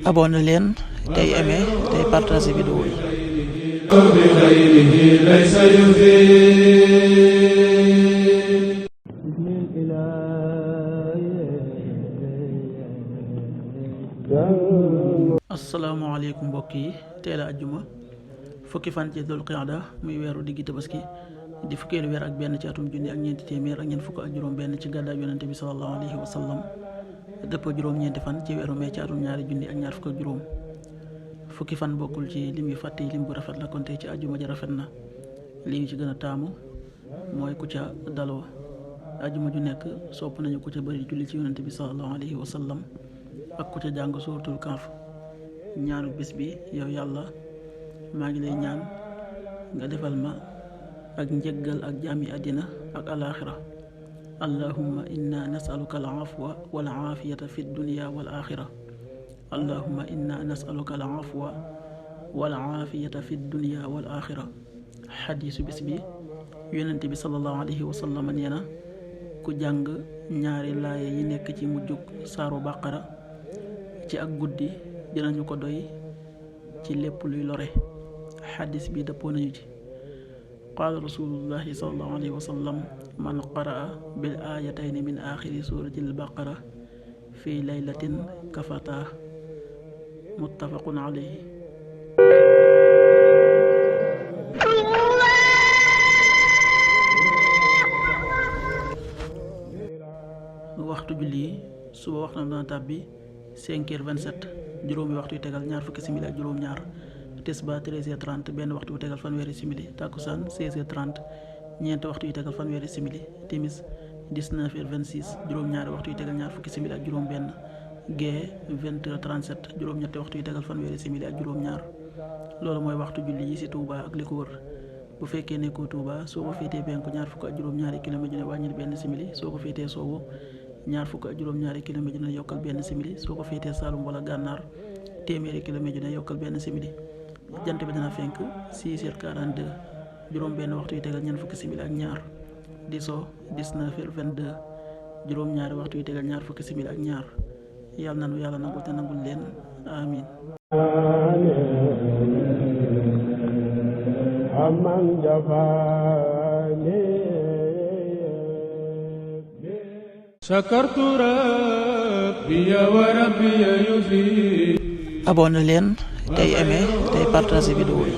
abonné leen tey aimé tey partagé vidéo yi. asalaamaaleykum mbokk yi, teel a ajjuma fukki fan ci dul qiada muy weeru diggi tabaski di fukkeelu weer ak benn ci atum junni ak ñeenti téeméer ak ñeent fukk ak juróom benn ci gàddaay yonente bi sallallahu alayhi wa sallam dëppoo juróom-ñeenti fan ci weeru mee ci atum ñaari junni ak ñaar fukk ak juróom. fukki fan bokkul ci lim yu fàtte yi lim bu rafet la kon tey ci ajjuma ja rafet na. li ñu ci gën a taamu mooy ku ca daloo ajjuma ju nekk sopp nañu ku ca bëri julli ci yonente bi sallallahu alayhi wa sallam ak ku ca jàng suuratul Kahf. ñaanu bis bi: yow yàlla, maa ngi lay ñaan nga defal ma ak njëggal ak jaami àddina ak alaaxira. allahumma inna nasaluka al afwa wal aafiyata fi dunya wal axira. allahumma inna nasaluka al afwa wal aafiyata fi dunya wal axira. xadiisu bis bi: yonent bi sallallahu alayhi wa sallam nee na ku jàng ñaari laaya yi nekk ci mujjug saaru bàqara ci ak guddi dinañu ko doy ci lépp luy lore. xadis bi dëppoo nañu ci. qaala rasulullahi sallallahu alayhi wa sallam: man qaraa bil aayatayni min aaxiri suuratil baqara fi laylatin kafataa. muttafaqun alayhi. waxtu julli yi: suba waxtu na dana tàbbi 5h27 juróomi waxtu yu tegal ñaar fukki simili ak juróom-ñaar. tisbaar 13h30 benn waxtu yu tegal fanweeri simili. takkusaan 16h30 ñeenti waxtu yu tegal fanweeri simili. timis 19h26 juróom-ñaari waxtu yu tegal ñaar fukki simili ak juróom-benn. gee 20h37 juróom-ñetti waxtu yu tegal fanweeri simili ak juróom-ñaar. loolu mooy waxtu julli yi ci Touba ak li ko wër. bu fekkee nekkoo Touba, soo ko féetee penku ñaar fukk ak juróom-ñaari kilomètre dina wàññil benn simili. soo ko féetee soowu ñaar fukk ak juróom-ñaari kilomètre dina yokkal benn simili. soo ko féetee Saalum wala Gànnaar téeméeri kilomètre dina yokkal benn simili. jant bi dina fenk 6h42 juróom benn waxtu yu tegal ñeent fukki simili ak ñaar. di so 19h22 juróom ñaari waxtu yu tegal ñaar fukki simili ak ñaar. yàlla nanu yàlla nangul te nangul leen amin. abonné leen tey aimé tey partagé vidéo yi.